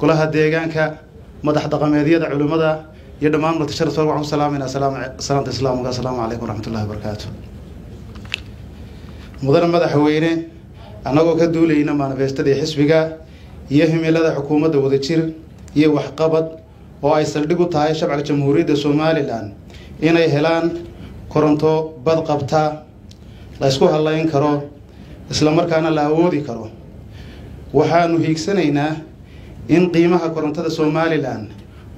Golaha deegaanka, madax dhaqameedyada, culimmada iyo dhammaan marti sharafta, waxaan ku salaamayna salaamta Islaamka: Asalaamu calaykum waraxmatullahi wabarakaatu. Mudane madaxweyne, annagoo ka duulayna manifestadii xisbiga iyo himilada xukuumadda Wadajir iyo Waxqabad, oo ay saldhig u tahay shacabka Jamhuuriyadda Somaliland inay helaan koronto badqabta, la ysku hadlayn karo, islamarkaana la awoodi karo, waxaanu hiigsanaynaa in qiimaha korontada Somaliland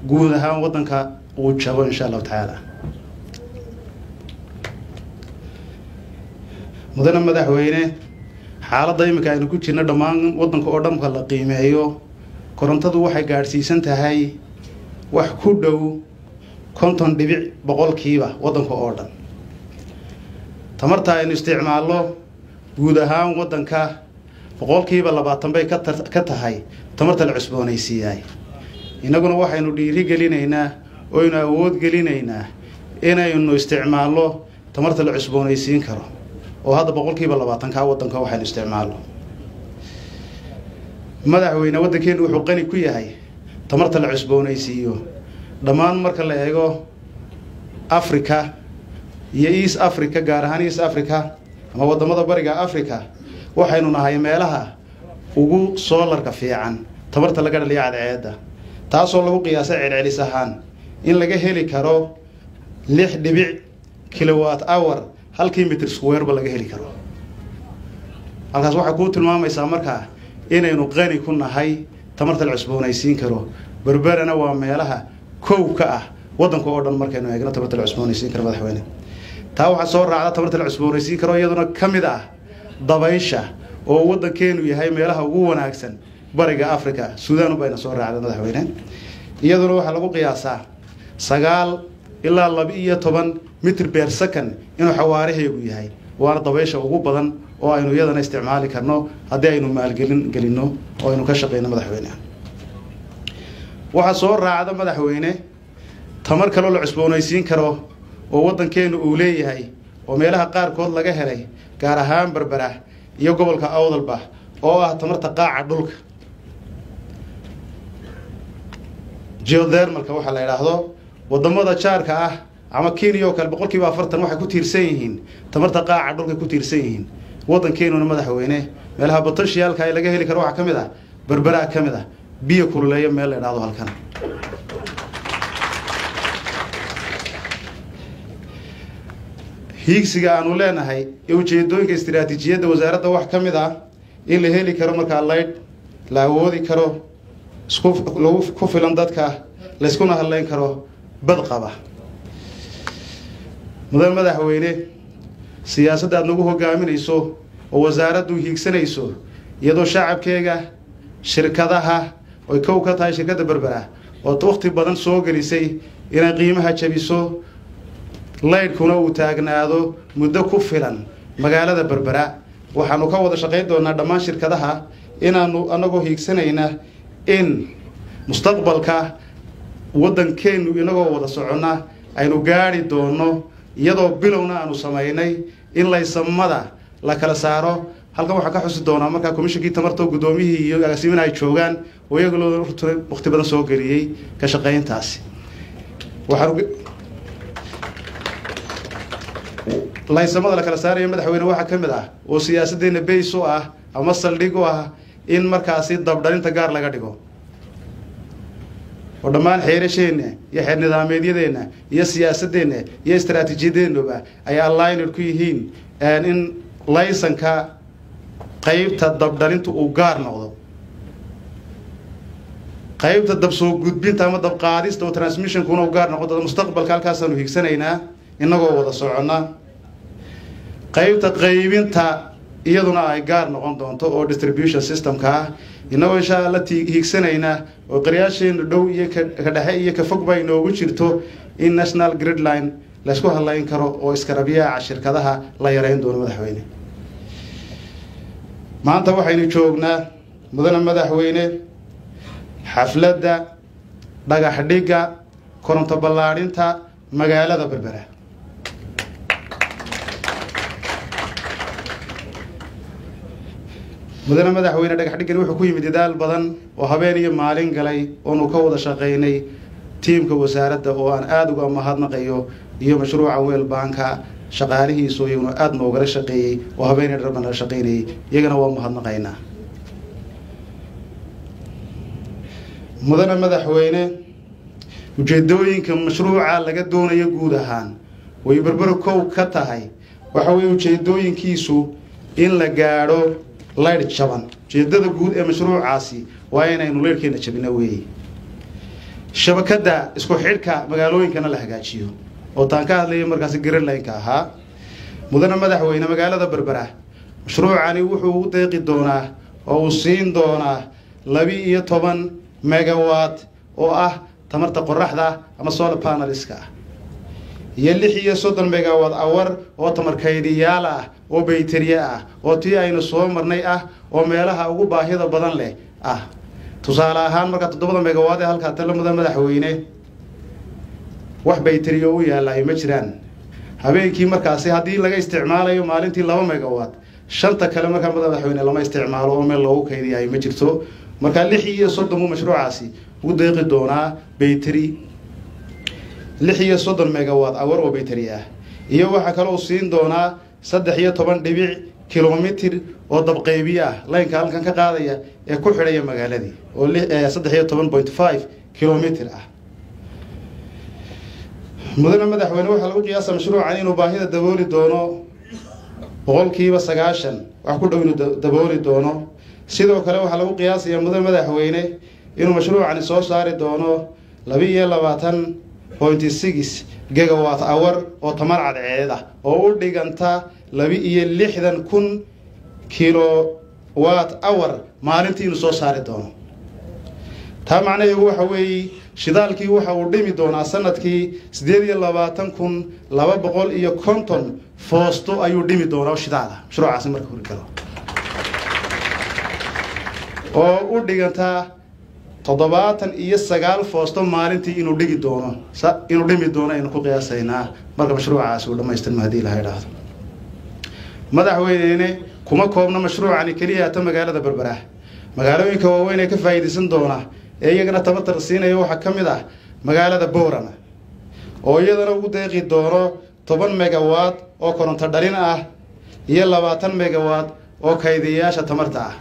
guud ahaan waddanka uu jabo, insha Allahu tacaala. Mudane madaxweyne, xaaladda iminka aynu ku jirno, dhammaan waddanka oo dhanka la qiimeeyo, korontadu waxay gaadhsiisan tahay wax ku dhow 50% waddanka oo dhan. Tamarta aynu isticmaalno guud ahaan waddanka 20% bay ka tahay tamarta la cusboonaysiiyaay. Innaguna waxaynu dhiiri gelinaynaa oynu awood gelinaynaa inaynu isticmaalno tamarta la cusboonaysiin karo, oo hadda 20%-kaa waddanka waxaynu isticmaalno. Madaxweyne, waddankeenu wuxuu qani ku yahay tamarta la cusboonaysiiyo. Dhammaan marka la eego Africa iyo East Africa, gaar ahaan East Africa ama waddamada Bariga Africa, waxaynu nahay meelaha ugu solar-ka fiican, tamarta laga dhaliyo cadceedda, taasoo lagu qiyaasay celcelis ahaan in laga heli karo 6 dhibic kilowatt hour halkii mitir square-ba laga heli karo. Halkaas waxay kuu tilmaamaysaa markaa inaynu qani ku nahay tamarta la cusboonaysiin karo. Berberana waa meelaha kow ka ah waddanka oo dhan markaynu eegno tamarta la cusboonaysiin karo. Madaxweyne, taa waxaa soo raacda tamarta la cusboonaysiin karo, iyaduna ka mid ah dabaysha, oo waddankeenu yahay meelaha ugu wanaagsan Bariga Africa. Suudaan bayna soo raacda. Madaxweyne, iyaduna waxaa lagu qiyaasaa 9 ilaa 12 mitir per second inuu xawaaraheegu yahay, waana dabaysha ugu badan oo aynu iyadana isticmaali karno haddii aynu maalgelin gelino oo aynu ka shaqeyno. Madaxweyne, waxaa soo raacda, madaxweyne, tamar kaloo la cusboonaysiin karo oo waddankeenu uu leeyahay, oo meelaha qaarkood laga helay, gaar ahaan Berbera iyo gobolka Awdalba, oo ah tamarta qaaca dhulka, geothermal-ka waxaa la yidhaahdo. Wadamada jaarka ah ama Kenya oo kale 40% waxay ku tiirsan yihiin tamarta qaaca dhulkay ku tiirsan yihiin. Waddankeenuna, madaxweyne, meelaha potential-ka ay laga heli karo waxaa ka mid ah Berberaa, ka mid ah biyo kululeeyo meel la idhahdo halkan. Hiigsiga aanu leenahay ee ujeedooyinka istiraatiijiyadda wasaaradda wax ka mid ah in la heli karo markaa laydh la awoodi karo, isku lagu ku filan dadka, layskuna hadlayn karo, bad qaba. Mudan madaxweyne, siyaasadda aad nagu hogaaminayso oo wasaaraddu hiigsanayso, iyadoo shacabkeega, shirkadaha oy kow ka tahay shirkadda Berbera oo waqti badan soo gelisay inay qiimaha jabiso, laydhkuna uu taagnaado muddo ku filan magaalada Berbera, waxaanu ka wada shaqayn doonaa dhammaan shirkadaha inaanu anagoo hiigsanayna in mustaqbalka waddankeennu inagoo wada soconna aynu gaari doonno, iyadoo bilowna aanu samaynay in laysamada la kala saaro. Halkan waxaan ka xusi doonaa markaa komishinkii tamarta, guddoomiyihii iyo agaasimina ay joogaan, oo iyaga loo waqti badan soo geliyey ka shaqayntaasi. Waxaan laysamada la kala saaraya, madaxweyne, waxaa ka mid ah oo siyaasaddeena base u ah ama saldhig u ah in markaasi dabdhalinta gaar laga dhigo, oo dhammaan xeerasheenna iyo xeer nidaameedyadeenna iyo siyaasadeenna iyo istaraatiijiyadeennuba ay aligned ku yihiin in laysanka qaybta dabdhalintu uu gaar noqdo, qaybta dab soo gudbinta ama dabqaadista oo transmission-kuna uu gaar noqdo. Mustaqbalka halkaasaanu hiigsanaynaa innagoo wada soconna. Qaybta qaybinta iyaduna ay gaar noqon doonto oo distribution system-ka ah, innagoo insha Alla hiigsanaynaa oo qaryaasheenu dhow iyo ka dhexe iyo ka fog ba inoogu jirto in national grid line laysku hadlayn karo oo iskarabiyaaca shirkadaha la yareyn doono. Madaxweyne, maanta waxaynu joognaa, mudane madaxweyne, xafladda dhagax dhigga koronto ballaadhinta magaalada Berbera. Mudane madaxweyne, dhagax dhigani wuxuu ku yimid dadaal badan oo habeen iyo maalin galay oonu ka wada shaqaynay tiimka wasaaradda, oo aan aada uga mahadnaqayo, iyo mashruuca World Bank-ka shaqaalihiisu iyaguna aada noogala shaqeeyey oo habeenay dharba nala shaqaynayay, iyagana waa mahadnaqaynaa. Mudane madaxweyne, ujeedooyinka mashruuca laga doonayo guud ahaan way Berbera kow ka tahay. Waxa weeye ujeedooyinkiisu in la gaadho laydh jaban. Ujeedada guud ee mashruucaasi waa inaynu laydhkeena jabino weeye, shabakadda isku xidhka magaalooyinkana la hagaajiyo, oo taan ka hadlaya markaasi grid line-ka ahaa. Mudane madaxweyne, magaalada Berbera mashruucani wuxuu u deeqi doonaa oo uu siin doonaa 12 megawatt oo ah tamarta qoraxda ama solar panels-ka ah, iyo 36 megawatt hour oo tamar kaydiyaal ah oo bayteriye ah, oo tii aynu soo marnay ah, oo meelaha ugu baahida badan leh ah. Tusaale ahaan, markaa 7-da megawatt ee halkaa tala, mudan madaxweyne, wax bayteriyo u yaalla ay ma jiraan. Habeenkii markaasi haddii laga isticmaalayo maalintii 2 megawatt, shanta kale markaa, madaxweyne, lama isticmaalo oo meel loogu kaydiyayo ma jirto. Markaa 36 buu mashruucaasi ugu deeqi doonaa bayteri, 36 megawatt hour oo bayteri ah, iyo waxaa kaloo siin doonaa 13 dhibic kilomitir oo dabqaybiye ah, laynka halkan ka qaadaya ee ku xidhaya magaaladii, oo 13.5 kilomitir ah. Mudane madaxweyne, waxaa lagu qiyaasa mashruucan inuu baahida dabooli doono 90%, wax ku dhow inuu dabooli doono. Sidoo kale waxaa lagu qiyaasayaa, mudane madaxweyne, inuu mashruucani soo saari doono 22.6 gigawatt hour oo tamar cadceed ah, oo u dhiganta 62,000 kilowatt hour maalintii inuu soo saari doono. Taa macnaheedu waxa weeye shidaalkii waxa uu dhimi doonaa sanadkii 28,250 foosto ayuu dhimi doonaa oo shidaal ah mashruucaasi marka horgalo, oo u dhigantaa 79 foosto maalintii inuu dhigi doono, inuu dhimi doono aynu ku qiyaasaynaa marka mashruucaasi uu dhamaystirmo, haddii ilaha idhaahdo. Madaxweynene, kuma koobna mashruucani keliya ta magaalada Berbera. Magaalooyinka waaweyn ee ka faa'iidaysan doona ee iyagana tabatar siinaya waxaa ka mid ah magaalada Boorama, oo iyadana ugu deeqi doono 10 megawatt oo koronto dhalin ah iyo 20 megawatt oo kaydiyayaasha tamarta ah.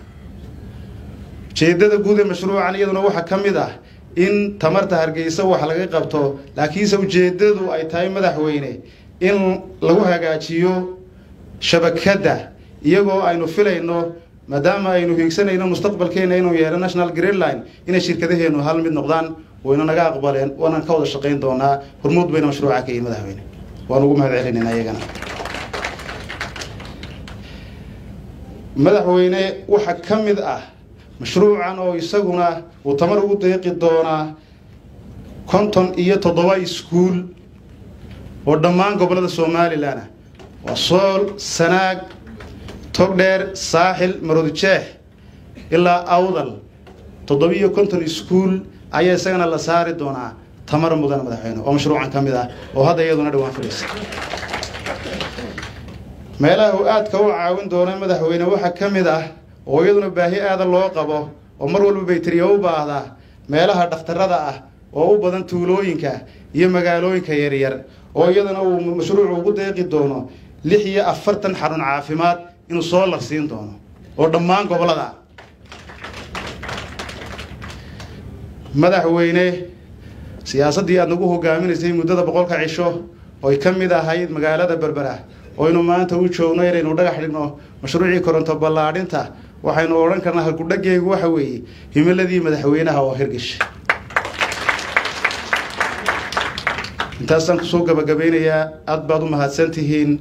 Ujeedada guud ee mashruucan iyaduna waxaa ka mid ah in tamarta Hargeysa wax laga qabto, laakiinse ujeedadu ay tahay, madaxweyne, in lagu hagaajiyo shabakadda, iyagoo aynu filayno, maadaama aynu hiigsanayno mustaqbalkeena inuu yeelo national grid line, inay shirkadaheenu hal mid noqdaan. Wayna naga aqbaleen, waanaan ka wada shaqayn doonaa. Hormuud bayna mashruuca ka yihin, madaxweyne, waan ugu mahad celinayna iyagana. Madaxweyne, waxaa ka mid ah mashruucan oo isaguna uu tamar ugu deeqi doonaa 57 iskuul oo dhammaan gobollada Somaliland ah, waa Sool, Sanaag, Togdheer, Saaxil, Maroodijeex ilaa Awdal. 57 iskuul ayaa isagana la saari doonaa tamar, mudan madaxweyne, oo mashruucan ka mid ah, oo hadda iyaduna dhawaan fadhiisa. Meelaha uu aadka u caawin doono, madaxweyne, waxaa ka mid ah, oo iyaduna baahi aada loo qabo oo mar walba bayteriya u baahdaa, meelaha dhakhtarada ah oo u badan tuulooyinka iyo magaalooyinka yaryar, oo iyadana uu mashruucu ugu deeqi doono 46 xarun caafimaad inuu solar siin doono oo dhammaan gobollada ah. Madaxweyne, siyaasaddii aad nagu hogaaminaysay muddada 100-ka cisho, oy ka mid ahayd magaalada Berbera oo aynu maanta u joogno inaynu dhagax dhigno mashruucii koronto ballaadhinta, waxaynu odhan karnaa halkudhageegu waxa weeye himiladii madaxweynaha oo hirgashay. Intaasaan kusoo gabagabeynayaa. Aad baad u mahadsan tihiin.